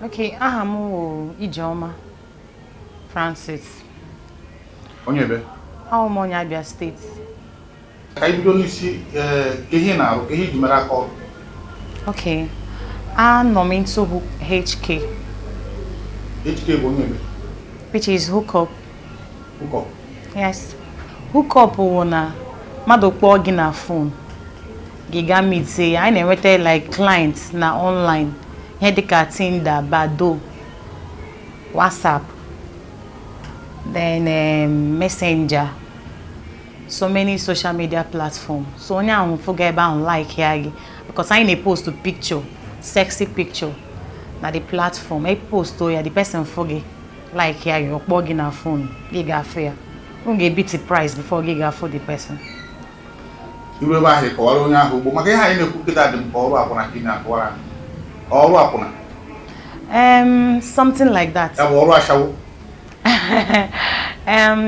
Okay, aha m wụ Ijeọma Francis. Onye ebe? Ahụ m onye Abia Steeti. Ka anyị bido n'isi, ka ihe ị na-arụ, ka ihe iji mere aka ọrụ. Okay, anọ m into HK. HK bụ onye ebe? Which is hookup. Hookup? Yes. Hookup wụ na mmadụ kpọọ gị na phone, gị gaa meet ya. Anyị na-enweta like clients na online, ihe dịka Tinder, Badoo, WhatsApp, then Messenger, so many social media platform. So onye ahụ fụga ebe ahụ like ya gị, because anyị na-epost picture, sexy picture na the platform. E post ya, the person fụ gị, like ya gị, ọ kpọọ gị na phone, gị ga-afụ ya, unu ga-ebiti price before gị ga-afụ the person. Iru ebe ahụ, ị kọwara onye ahụ ugbo maka ihe anyị na-ekwu kịta. Dị m ka ọrụ akwụna ka ị na-akọwara anyị. Ọrụ akwụna? Something like that. Ya bụ ọrụ ashawo?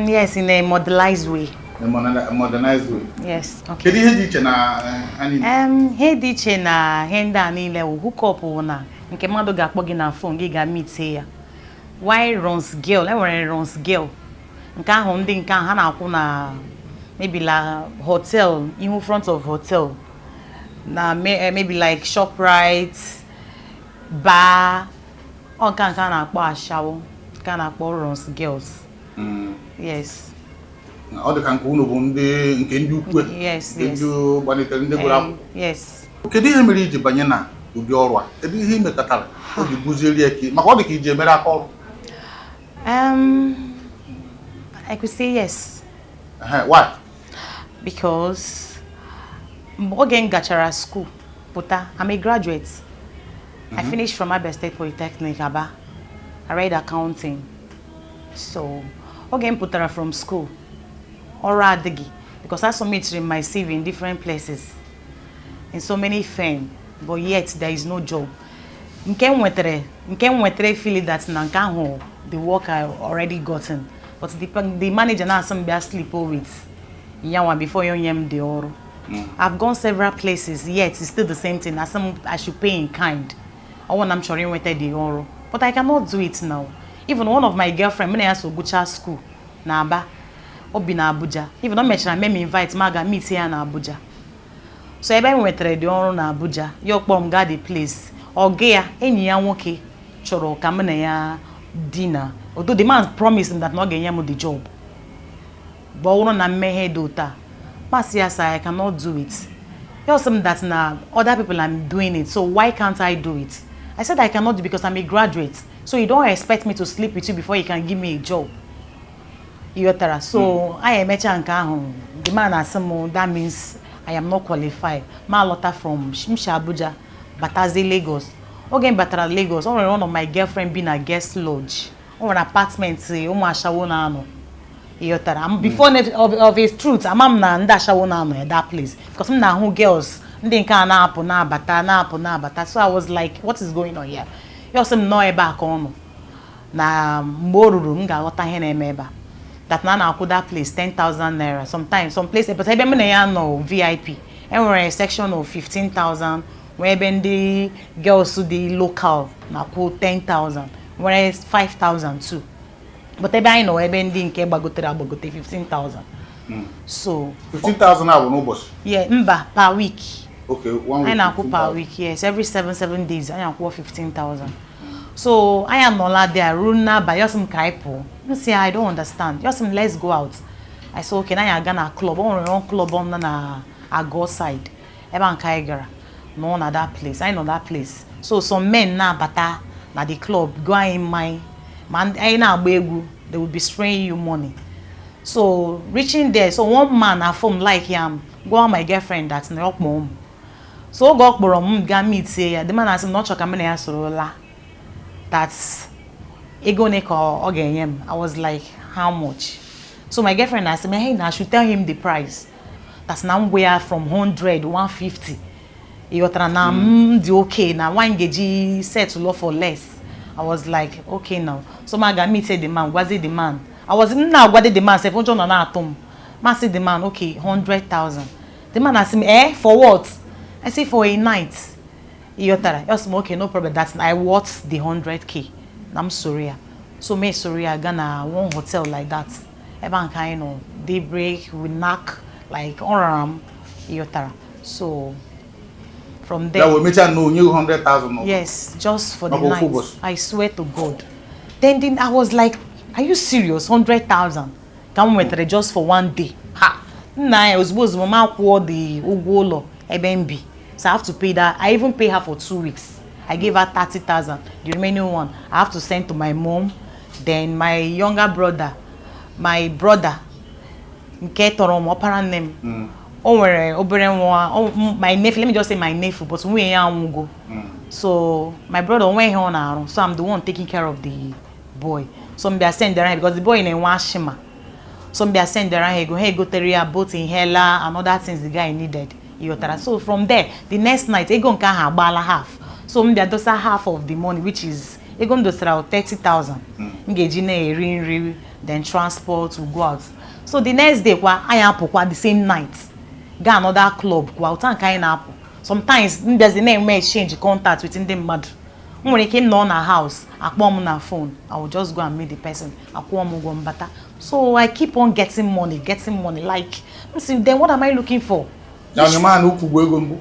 Yes, in a modelized way. Na modernized way. Yes, okay. Kedu ihe dị iche na ha niile? Ihe dị iche na ihe ndị a niile wụ, hookup wụ na nke mmadụ ga-akpọ gị na phone, gị ga meet ya. Why runs girl, e nwere runs girl, nke ahụ ndị nke ahụ ha na-akwụ na maybe la hotel, ihu front of hotel, na maybe like Shoprite, bar. Ọ nke a na-akpọ ashawo, nke a na-akpọ runs girls. Yes. Ọ dị ka nke unu bụ ndị nke ndị ukwu, Yes. ndị Yes. gbalitere, ndị gụrụ akwụkwọ. Yes. Kedu ihe mere iji banye na ụdị ọrụ a? Kedu ihe ị mekọtara o ji buzieri ya ka maka ọ dị ka iji emere aka ọrụ? I could say yes. Ehe, why? Because mgbe oge m gachara school pụta, I'm a graduate. I finished from Abia State Polytechnic, Aba. I read accounting. So oge m pụtara from school, ọrụ adịghị, because I submitted my CV in different places, in so many firms, but yet there is no job. Nke m nwetara feel that na nke ahụ, the work I already gotten, but the manager na-asị m bịa sleep with yanwa before ya onye m dị ọrụ. I've gone several places, yet it's still the same thing. Asị m I should pay in kind ọwụ na m chọrọ inweta the ọrụ, but I cannot do it now. Even one of my girlfriend, mụ na ya so gụchaa school na Aba, o bi na Abuja. Even o mechara mee m invite, ma ga meet ya na Abuja. So ebe m nwetara dị ọrụ na Abuja, ya kpọrọ m gaa the place. Ọga ya, enyi ya nwoke, chọrọ ka m na ya dina, although the man promised m that na ọ ga-enye m the job, but ọ bụrụ na mmehie dị otu a, masị ya sị I cannot do it. Ya sị m that na other people are doing it, so why can't I do it? I said I cannot do because I'm a graduate, so you don't expect me to sleep with you before you can give me a job. Ịghọtara? So anyị emecha nke ahụ, the man asị m that means I am not qualified. Ma lọta from mshi Abuja batazie Lagos. Oge m batara Lagos, o nwere one of my girlfriend bi na guest lodge, o nwere apartment ụmụ ashawo na-anọ. Ịghọtara? Before of his truth, ama m na ndị ashawo na-anọ at that place, because m na-ahụ girls ndị nke a na-apụ na-abata, na-apụ na-abata. So I was like, "What is going on here?" Ya ọsị m nọọ ebe a ka ọ nọ, na mgbe o ruru m ga-aghọta ihe na-eme ebe a, that na a na-akwụ that place 10,000 naira sometimes, some place. But ebe m na ya nọ VIP, enwere section of 15,000, nwee ebe ndị girls dị local na-akwụ 10,000, nwere 5,000 too, but ebe anyị nọ, ebe ndị nke gbagotere agbagote, 15,000. So 15,000 a bụ n'ụbọchị? Yeah, mba, per week. Okay, one week. Anyị na-akwụ per 15,000. week, yes. Every 7 7 days anyị akwụọ 15,000. So anyị anọla there ruo n'abalị. Ọsị m ka anyị pụọ. M sị, "I don't understand." Ọ sị m, "Let's go out." I say, "Okay." Na anyị aga na club. O nwere one club ọ nọ na Agọ side ebe a nke anyị gara nọ na that place. Anyị nọ that place, so some men na-abata na the club, go anyị mmanya, ma anyị na-agba egwu, they will be spraying you money. So reaching there, so one man afọ m like ya, m gwa my girlfriend that na ọ kpọọ m. So oge ọ kpọrọ m gaa meet ya, the man asị m na ọ chọrọ ka m na ya soro laa, that ego ole ka ọ ga-enye m. I was like, "How much?" So my girlfriend asị m, "Hey, na I should tell him the price," that's na m gwa ya from 100, 150. Ị ghọtara na m dị okay na nwaanyị ga-eji settle for less. I was like, "Okay now." So ma ga meet the man, gwazi the man. I was m na-agwade the man sef, ụjọ nọ na-atụ m. Ma sị the man, "Okay, 100,000." The man asị m, "Eh, for what?" I say, "For a night." Ịghọtara? Ya sị m, "Okay, no problem," that I worth the 100K na m soro ya. So me soro ya ga na one hotel like that, ebe a nke anyị nọ daybreak, we knack, like ọ rara m. Ịghọtara? So from there Ya wee mechaa na onye 100,000 n'ụtụtụ. Yes, just for the Maka ofu night. ụbọchị. I swear to God. Then I was like, "Are you serious? 100,000 ka m nwetara just for one day?" Ha! Nna ya, ozugbo ozugbo m akwụọ the ụgwọ ụlọ ebe m bi. So I have to pay that. I even pay her for 2 weeks. I gave her 30,000. The remaining one, I have to send to my mom. Then my younger brother, my brother, nke tọrọ m, ọpara nne m, o nwere obere nwa, my nephew, let me just say my nephew, but nwunye ya anwụgo. So my brother onwe ihe ọ na-arụ, so I'm the one taking care of the boy. So m bịa sendere ha, because the boy na-enwe asthma, so m bịa sendere ha ego, ha egotere ya both inhaler and other things the guy needed. Ịghọtara? So from there, the next night, ego nke ahụ agbaala half, so m bịa dosa half of the money, which is ego m dosara 30,000 m ga-eji na-eri nri, then transport to go out. So the next day kwa, anyị apụkwa the same night, gaa another club kwa. Ụta nke anyị na-apụ, sometimes m bịazi na-enwe exchange contact with ndị mmadụ. M nwere ike nọ na house, akpọọ m na phone, I will just go and meet the person, akwụọ m ụgwọ, mbata. So I keep on getting money, getting money, like m si, then what am I looking for? Ya onye maa na ukwu bụ ego mbụ.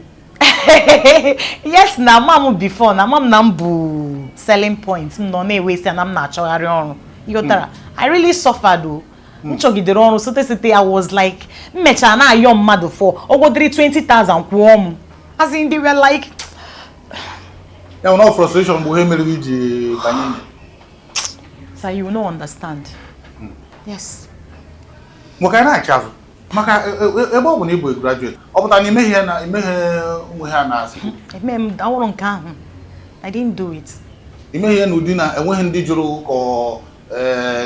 Yes, na ama m before na ama m na m bụ selling point m nọ na-ewe isi na m na-achọgharị ọrụ. Ịghọtara? I really suffered o. M chọgidere ọrụ site site, I was like, m mechara na-ayọ mmadụ for ọgwọdịrị 20,000 kwụọ m, as in they were like Ya bụ na ọ frustration bụ ihe mere iji banye njem. Sir, you no understand. Yes. Maka anyị na-achị azụ, maka ebe ọ bụ na ị bụ graduate, ọ pụtara na imeghe na imeghe onwe ha na asị Eme m ọrụ nke ahụ, I didn't do it. Imeghe ya n'ụdị na enweghị ndị jụrụ ka ọ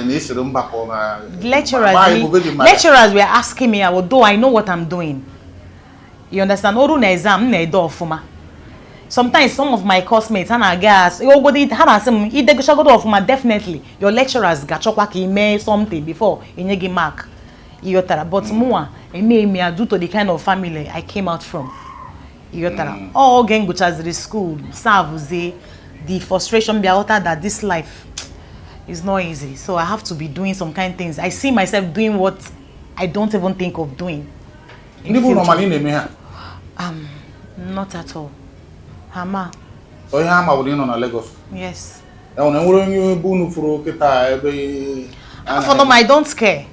na esiri mba ka ọ na Lecturers Ma anyị bụ Virgin Maria. Lecturers were asking me, although I know what I'm doing, you understand? Ọrụ na exam m na-ede ọfụma. Sometimes some of my classmates, ha na-aga ogodo, ha na-asị m, idegochagodo ọfụma, definitely your lecturers ga-achọkwa ka ị mee something before enye gị mark. Ịghọtara? But mụnwa eme m ya due to the kind of family I came out from. Ịghọtara? Ọ oge m gụchaziri school, servezie, the frustration bịa ghọta that this life is not easy, so I have to be doing some kind things. I see myself doing what I don't even think of doing in Ndị bụ future. nọ mana ị na-eme ha? Not at all. Hama. Sọ ihe ha ma bụ na ị nọ na Lagos. Yes. Ya bụ na enwere onye ebe unu fụrụ kịta ebe a For them, I don't care.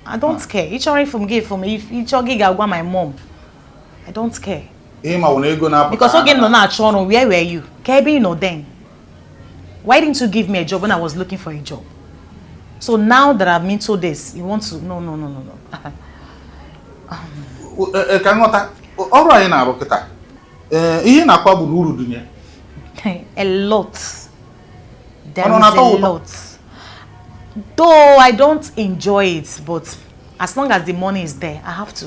I don't care. Ị chọrọ ịfụ m, gị ịfụ m. If ị chọọ, gị ga-agwa my mom. I don't care. Ihe ma bụ na ego na-apụta. Because oge m nọ na-achọ ọrụ, where were you? Ka ebe ị nọ then? Why didn't you give me a job when I was looking for a job? So now that I'm into this, you want to? No, no, no, no, no. Ka nghọta ọrụ anyị na-arụ kịta, ee, ihe na-akwa bụ na uru dị na ya. A lot. There Ọ nọ is na-atọ a ụtọ? lot. Though I don't enjoy it, but as long as the money is there, I have to.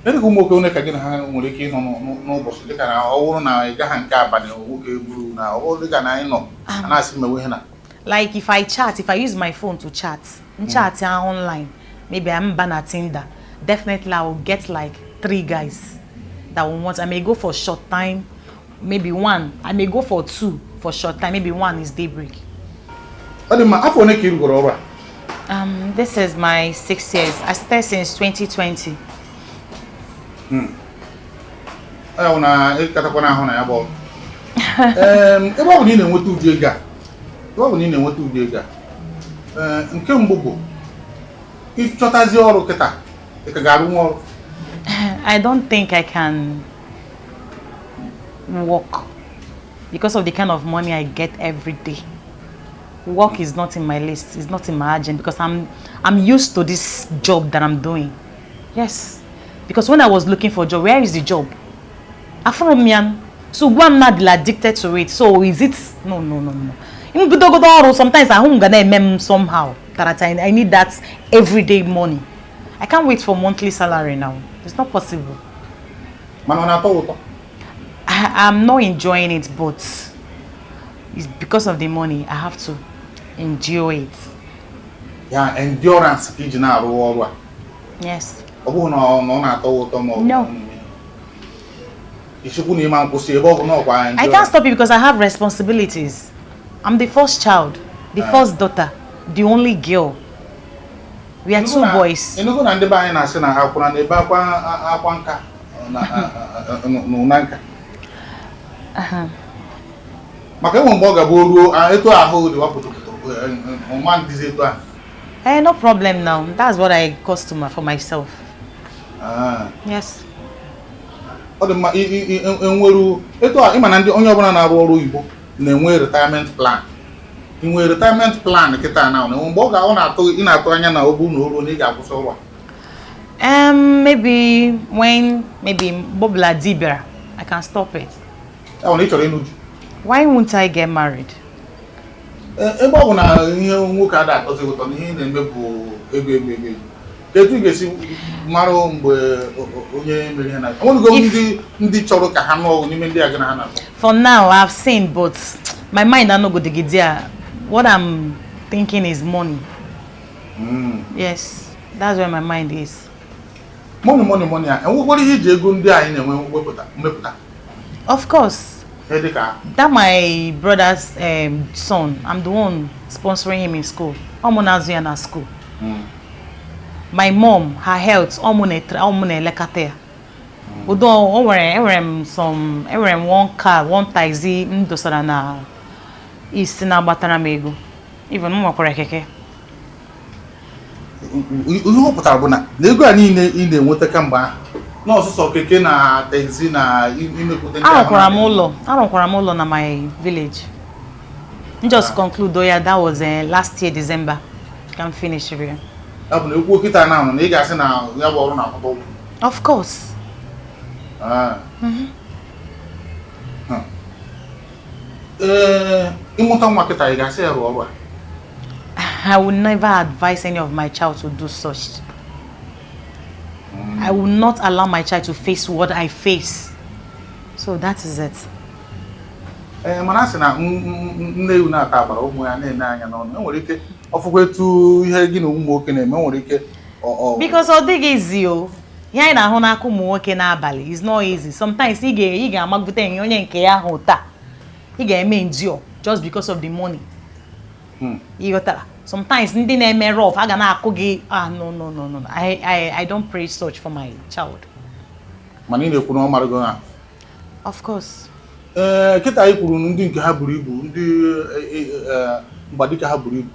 Dị ka ụmụ nwoke one ka gị na ha nwere ike ịnọ n'ụbọchị, dịka na ọ bụrụ na ị gaghị nke abalị, nwoke buru na ọ bụrụ dịka na anyị nọ a na-asị mewe ihe na Like if I chat, if I use my phone to chat, chat ya online, maybe I'm na Tinder, definitely I will get like three guys that will want. I may go for short time, maybe one. I may go for two for short time, maybe one is daybreak. Ọ dị mma. Afọ one ka ị rugoro ọrụ a? This is my 6 years. I started since 2020. Ọ ya bụ na ịkatakwana ahụ na ya bụ ọrụ. Ebe ọ bụ na ị na-enweta ụdị ego a, ebe ọ bụ na ị na-enweta ụdị ego a, ee, nke mbụ bụ ịchọtazi ọrụ kịta, ị ka ga-arụ nwa ọrụ? I don't think I can work because of the kind of money I get every day. Work is not in my list. It's not in my agenda because I'm used to this job that I'm doing. Yes. Because when I was looking for a job, where is the job? Afromian. So ugbu a m not addicted to it. So is it? No, no, no, no. Mbidogodo ọrụ, sometimes ahụ m ga na-eme m somehow that I need that everyday money. I can't wait for monthly salary now. It's not possible. Mana ọ na-atọ ụtọ? I'm not enjoying it, but it's because of the money. I have to endure it. Ya endurance ka iji na-arụ ọrụ a? Yes. Ọ bụghị na ọ na-atọ ụtọ ma ọ bụ No. Ichekwu na ịma nkwụsị ebe ọ bụ na ọkwa I can't stop it because I have responsibilities. I'm the first child, the first daughter, the only girl. We are two boys. Ịnụgo na ndị be anyị na-asị na akwụna na-ebe akwa akwa nka na nka maka enwe mgbe ọ ga-abụ o ruo etu ahụ dị wapụtụpụtụ ọma ndịzi etu ahụ. Eh, no problem now. That's what I customer for myself. Ah. Yes. Ọ dị mma. Enweru etu a, ịma na ndị onye ọbụla na-arụ ọrụ oyibo na-enwe retirement plan. Ị nwere retirement plan kịta na enwe mgbe ọ ga ọ na-atụ ị na-atụ anya na ọ bụrụ na o ruo na ị ga-akwụsị ọrụ a? Maybe when maybe Bobla Dibia, I can stop it. Ya bụ na ị chọrọ ịnụ di? Why won't I get married? Ebe ọ bụ na ihe nwoke ada atọzi ụtọ na ihe ị na-eme bụ ego, ego, ego, ego, etu ị ga-esi mara mgbe onye mere ihe na enwenugo ndị chọrọ ka ha nụọ ọgụ n'ime ndị a gị na ha na-akpọ? For now, I've seen, but my mind I no go dey there. What I'm thinking is money. Yes, that's where my mind is. Money, money, money. A enwekwara ihe iji ego ndị anyị na-enwe wepụta mmepụta? Of course. Ihe dịka? That my brother's son, I'm the one sponsoring him in school. Ọ mụ na-azụ ya na school. My mom, her health, ọ mụ na ọ mụ na-elekọta ya. Although o nwere enwere m some, enwere m one car, one taxi m dosara na isi na-agbatara m ego. Even m nwekwara keke. Ihe ọ pụtara bụ na ego a niile ị na-enweta kamgbe ahụ na ọsụsọ keke na taxi na imepụta ndị ahụ Arụkwara m na-adịghị. ụlọ, arụkwara m ụlọ na my village. M just conclude ya, that was last year December ka m finish ya. Ya bụ na ekwu kịta na ahụ na ị ga-asị na ya bụ ọrụ na-akwụta ụgwọ? Of course. Ah. Ee, ịmụta nwa kịta, ị ga-asị ya rụọ ọrụ a? I will never advise any of my child to do such. I will not allow my child to face what I face. So that is it. Ee, mana a sị na nne ewu na-ata agbara, ụmụ ya na-ene anya n'ọnụ. E nwere ike ọfụkwa etu ihe gị na ụmụ nwoke na-eme, nwere ike Because ọ dịghị easy o. Ihe anyị na-ahụ n'aka ụmụ nwoke n'abalị is not easy. Sometimes ị ga-amagute enye onye nke ya ahụ taa. Ị ga-eme endure just because of the money. Ị ghọtara? Sometimes ndị na-eme rough a ga na-akụ gị. Ah, no, no, no, no. I don't pray such for my child. Mana ị na-ekwu na ọ marago ha? Of course. Ee, kịta anyị kwuru na ndị nke ha buru ibu, ndị mgbadike ha buru ibu.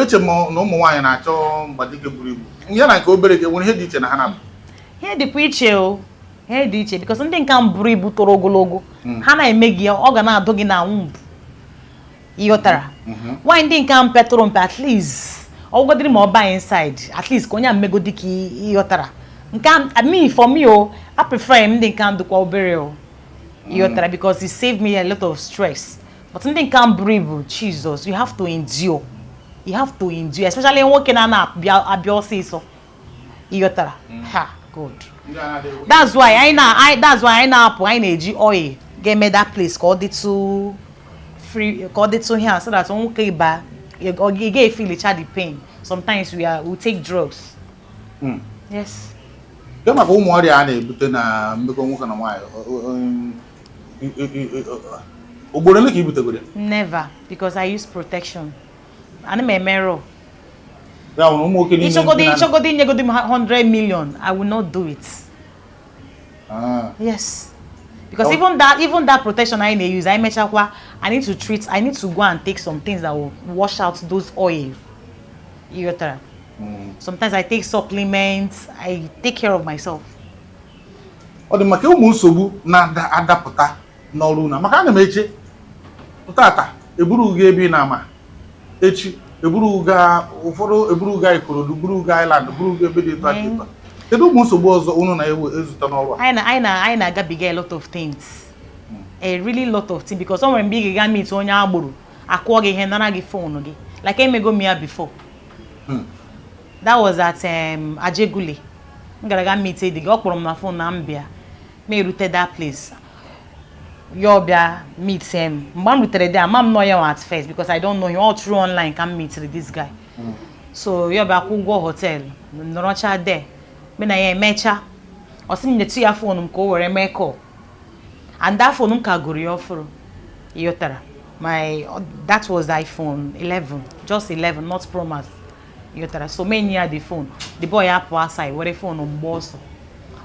Eche m na ụmụ nwaanyị na-achọ mgbadike buru ibu, ya na nke obere ka nwere ihe dị iche na ha na Ihe dịkwa iche o, ihe dị iche, because ndị nke m buru ibu toro ogologo, ha na-eme gị, ọ ga na-adụ gị na womb. Ịghọtara? Nwaanyị ndị nke m petụrụ mpe, at least ọgwụgodịrị ma ọ baa inside, at least ka onye a mmegodi ka ịghọtara nke me, for me o, I prefer m ndị nke m dịkwa obere o. Ịghọtara? Because it save me a lot of stress. But ndị nke m buru ibu, Jesus, you have to endure, you have to endure, especially nwoke na-ana abịa abịa ọsịsọ. Ịghọtara? Ha, good. That's why anyị na-apụ, anyị na-eji oil ga-eme that place ka ọ dịtụ free, ka ọ dịtụ here, so that nwoke ba ọ ị ga-efilicha the pain. Sometimes we take drugs. Yes. Ke maka ụmụ ọrịa a na-ebute na mmekọ nwoke na nwaanyị, ugboro ole ka i butegoro ya? Never, because I use protection. Ana m emerụ. Ya nwere ụmụ nwoke niile ịchọgodi ndị na- ịchọgodi inyegodi m 100 million, I will not do it. Ah. Yes, because even that protection I na-use, I mechakwa, I need to treat, I need to go and take some things that will wash out those oil. Ịghọtara? Sometimes I take supplements. I take care of myself. Ọ dị maka ụmụ nsogbu na-adapụta n'ọrụ na maka ana m eche tata eburu gị ebe ị na-ama, echi eburu gaa ụfọdụ, eburu gaa Ikorodu, buru gaa Island, buru gaa ebe dị etu a dị etu a. Kedu ụmụ nsogbu ọzọ unu na-ewe ezute n'ọrụ a? Anyị na-agabiga a lot of things, a really lot of things, because o nwere mgbe ị ga-aga meet onye agboro, akụọ gị ihe, nara gị phone gị, like emego m ya before. That was at Ajegule. M gara ga meet edi gị, ọ kpọrọ m na phone na m bịa. Ma erute that place, ya ọbịa meet him. Mgbe m rutere there, ama m nọ ya at first because I don't know him. All through online ka m meetiri this guy. So ya ọbịa kwụ ụgwọ hotel, nọrọcha there, mụ na ya emecha, ọ sị m nyetụ ya phone m ka o were mee call. And that phone m ka gụrụ ya ọfụrụ, ịghọtara? My, that was iPhone 11, just 11, not Pro Max, ịghọtara? So menye ya the phone, the boy apụ aside were phone mgbe ọsọ,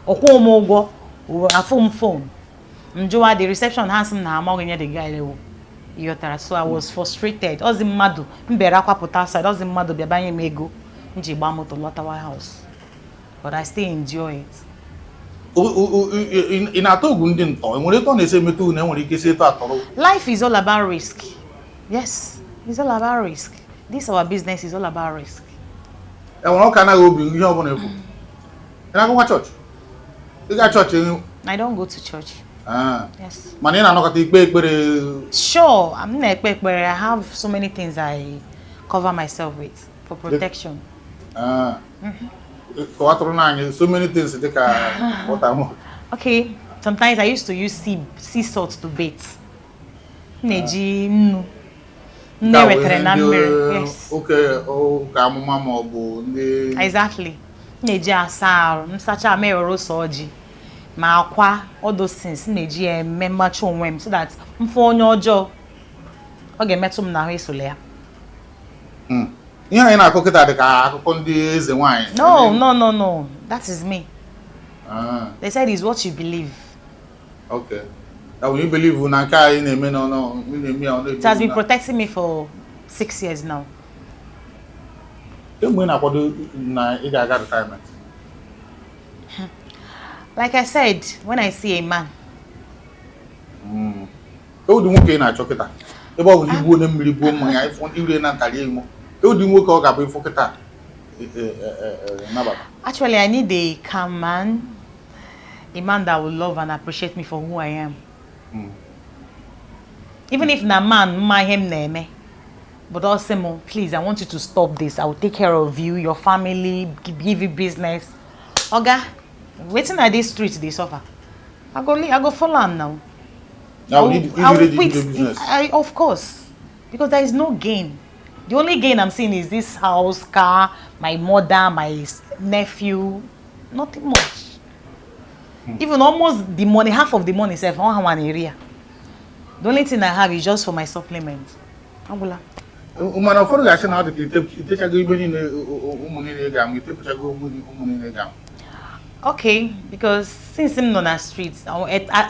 ọkwụ m ụgwọ afụ m phone. M jụwa the reception, ha sị m na amaghị nye the guy ewu, ịghọtara? So I was frustrated. Ọzi mmadụ m bịara akwapụta outside, ọzi mmadụ bịa banye m ego m ji gbaa moto lọtawa house, but I still enjoy it. Ị na-atọ egwu ndị ntọ? Enwere etu ọ na-esi emetụ unu, enwere ike isi etu atọrọ? Life is all about risk. Yes, it's all about risk. This our business is all about risk. Enwere ọka anaghị obi ihe ọbụla efu. Ị na-agakwa chọọchị? Ị ga chọọchị? I don't go to church. Ah. Yes. Mana ị na-anọkọta ikpe ekpere? Sure, I'm na-ekpe ekpere. I have so many things I cover myself with for protection. Ah. Kọwatụrụ na anyị so many things, dịka water. Okay, sometimes I used to use sea salt to bathe. M na-eji nnu nnu e wetara na mmiri. Yes. Oke ụka amụma ma ọ bụ ndị Exactly. M na-eji asa arụ, m sacha, m ewere ose ọjị ma akwa, all those things m na-eji ya eme mmachi onwe m so that m fụ onye ọjọọ, ọ ga-emetụ m n'ahụ, esola ya. Ihe anyị na-akọ kịta dị ka akụkọ ndị eze nwaanyị. No, no, no, no, that is me. Ah, They said it's what you believe. Okay. That when you believe na nke anyị na-eme na ọ na-eme ya, ọ It has been na-eme. protecting me for 6 years now. Kemgbe ị na-akwado na ị ga-aga retirement? Like I said, when I see a man. Ụdị nwoke ị na-achọ kịta, ebe ọ bụ na igbuo onye mmiri, gbuo mmanya, ịfụ ire na ntarị imo, ụdị nwoke ọ ga-abụ ịfụ kịta nabata? Actually, I need a calm man, a man that will love and appreciate me for who I am. Even if na man mma ihe m na-eme, but also mo, "Please, I want you to stop this. I will take care of you, your family, give you business." Oga, wetin I dey street dey suffer, I go follow am now. Now, I you will ready to quit. do business? Of course, because there is no gain. The only gain I'm seeing is this house, car, my mother, my nephew, nothing much. Even almost the money, half of the money sef, I wan have one area. The only thing I have is just for my supplement. Agwụla. Mana ụfọdụ ga-asị na ọ dị ka itechago ibe niile, ụmụ niile ị ga-amụ, itepụchago ụmụ niile ị ga-amụ. Okay, because since m nọ na street,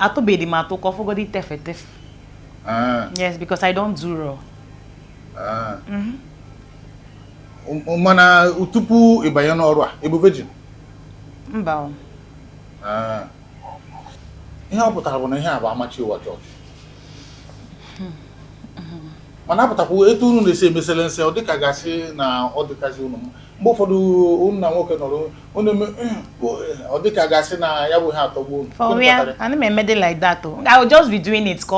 atụbeghị m atụ ka ọ fọgodi tefe tefe. Ah, Yes, because I don't do raw. Ah. Mana tupu ị banye n'ọrụ a, ị bụ virgin? Mba o. Ah. Ihe ọ pụtara bụ na ihe a bụ amachi ụwa chọọchị, mana apụtakwa etu unu na-esi emesele nsị, ọ dịka gasị na ọ dịkazi unu mma. Mgbe ụfọdụ unu na nwoke nọrọ, unu eme, ọ dịka gasị na ya bụ ihe atọgbu unu. For Gịnị where? kpatara ya? Ana m emede like that o. I will just be doing it ka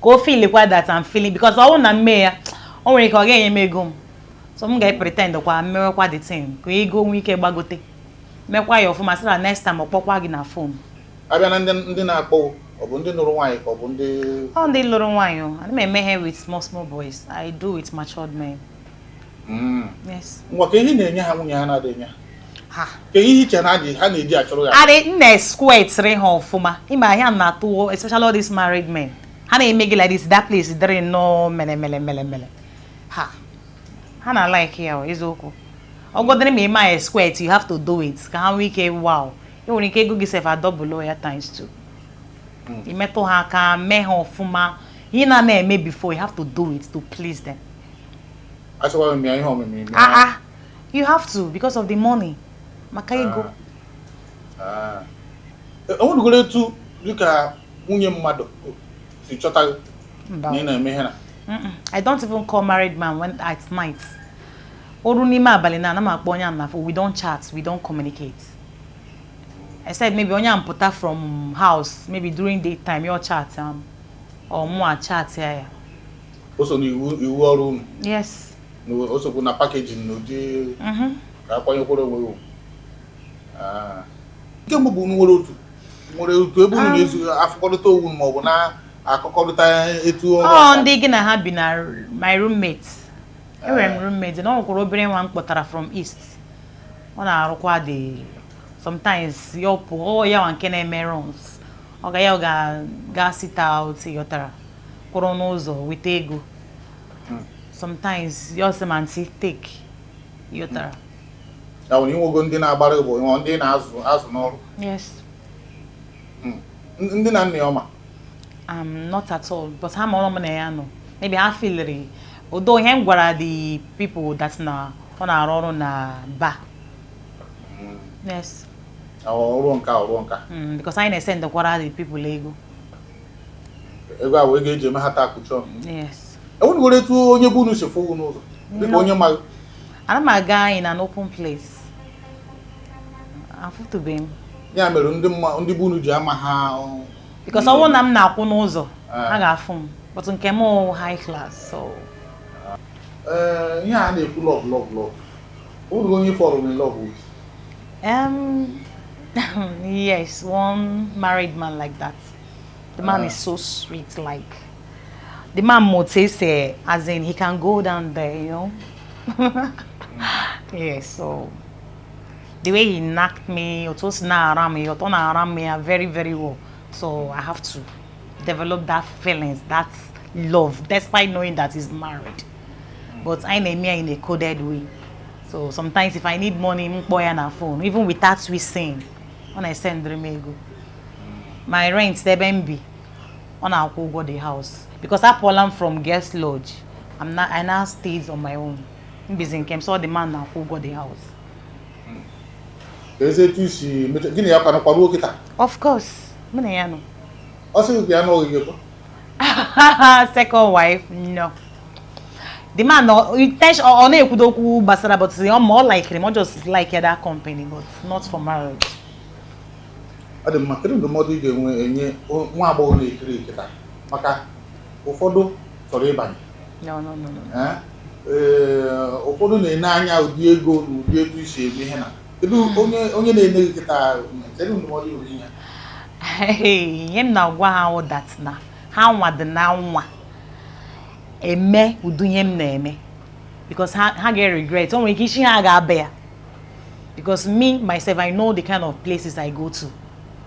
o feel kwa that I'm feeling, because ọ bụrụ na m mee ya, o nwere ike ọ ga-enye m ego m. So m ga-pretend kwa mewekwa the thing ka ego nwee ike gbagote. Mekwa ya ọfụma sị na next time ọ kpọkwa gị na phone. Abịa na ndị na-akpọ, ọ bụ ndị nụrụ nwaanyị ka ọ bụ ndị Ọ ndị lụrụ nwaanyị o. Ana m eme ihe with small small boys. I do with matured men. Yes. Ngwa, ka ihe na-enye ha nwunye ha na-adịghị enye ha? Ha. Ka ihe iche na ha na-eji achọrọ ya? Adị m na-square ha ọfụma. Ịma ahịa m na-atụ, especially all these married men. Ha na-eme gị like this, that place dịrị nnọọ mele mele mele mele. Ha na like ya o, eziokwu. Ọgọdịrị ma ime ya squirt, you have to do it ka ha nwee ike wow. Ị nwere ike ego gị sef adọbụlo ya times two. Imetụ ha aka, mee ha ọfụma. Ihe na na-eme before, you have to do it to please them. Achọkwara m ya ihe ọmịmị ime. Ah ah, you have to because of the money. Maka ego. Ah. O nwegoro etu dịka nwunye mmadụ si chọta gị Mba. na ị na-eme ihe na Mm-mm. I don't even call married man when at night. Oru n'ime abalị na ana m akpọ onye ahụ na phone. We don't chat, we don't communicate. Except maybe onye ahụ pụta from house, maybe during daytime, your chat or mụ a chat ya ya. O so n'iwu iwu ọrụ unu? Yes. Na o sokwu na packaging na ụdị ka akwanyekwara onwe ya ugwu. Ah. Nke mbụ bụ unu nwere otu ebe unu na-ezu afụkọrịta owu ma ọ bụ na-akọkọrịta etu ọrụ Ọ aka? Ndị gị na ha bi na my roommate. Enwere m roommate na ọ nwekwara obere nwa m kpọtara from east. Ọ na-arụkwa the sometimes ya ọ pụọ, ọ ya nwa nke na-eme runs. Ọ ga ya ọ ga-ga sit out, ịghọtara, kwụrụ n'ụzọ weta ego. Sometimes ya ọsị ma ntị take, ịghọtara. Ya nwere inwego ndị na-agbara bụ ndị na-azụ azụ n'ọrụ? Yes. Ndị na nna ya ọma? Not at all, but ha ma ọrụ m na ya nọ. Maybe ha feeliri although ihe m gwara the people that na ọ na-arụ ọrụ na bar. Yes. Ọrụ nka, ọrụ nka. Because anyị na-esendekwara the people ego. Ego a wee ga-eji eme ha taa akụchi ọnụ? Yes. Enwenugoro etu onye bụ unu si fụ n'ụzọ dịka No. onye ma? Ana m aga in an open place. Afụtụbeghị m. Ya mere ndị mma ndị bụ unu ji ama ha Because ọ bụrụ na m na-akwụ n'ụzọ, Ah. ha ga-afụ m. But nke m wụ high class, so Ee, ihe a na-ekwu love, love, love, ọ onye fọrọ in love with? Yes, one married man like that. The man Ah. is so sweet, like the man Motese, as in he can go down there. Yes, so the way he knocked me, otu o si na-ara m, ọ na-ara m ya very, very well. So I have to develop that feelings, that love, despite knowing that he's married. But I na-eme ya in a coded way. So sometimes if I need money, m kpọọ ya na phone, even without we saying, ọ na-esendịrị m ego. My rent ebe m bi, ọ na-akwụ ụgwọ the house. Because apụọla m from guest lodge. I now stays on my own. M bizi nke m, so the man na-akwụ ụgwọ the house. Ka ezi etu isi mecha gịnị ya kwanụ kwaruo kịta? Of course, mụ na ya nọ. Ọ sị gị ka ya n'ogige kwa? Second wife, no. The man no intention ọ na-ekwudo okwu gbasara, but ọ ma ọ like him, ọ just like that company, but not for marriage. Ọ dị mma. Kedu ndụmọdụ ị ga-enwe enye nwa agbọghọ na-ekiri kịta, maka ụfọdụ chọrọ ịbanye? No, no, no, no. Eh? Ee, ụfọdụ na-ene anya ụdị ego na ụdị etu isi eme ihe na kedu onye na-ene gị kịta, kedu ndụmọdụ ị nwere inye? Hey, ihe m na-agwa ha wụ that na ha nwa dị na nwa eme ụdị ihe m na-eme, because ha ga-regret. O nwere ike isi ha ga-aba ya, because me myself, I know the kind of places I go to.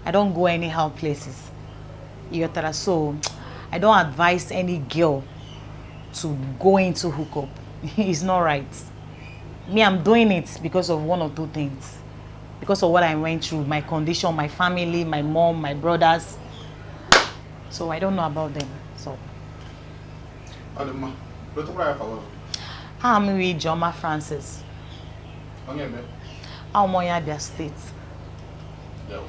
I don't go anyhow places, ịghọtara? So I don't advise any girl to go into hookup. It's not right. Me, I'm doing it because of one or two things, because of what I went through, my condition, my family, my mom, my brothers. So I don't know about them. So Ọ dị mma. Metụkwara ya fawa. I'm Ijeoma Francis. Onye ebe? I'm onye Abia State. Ndewo.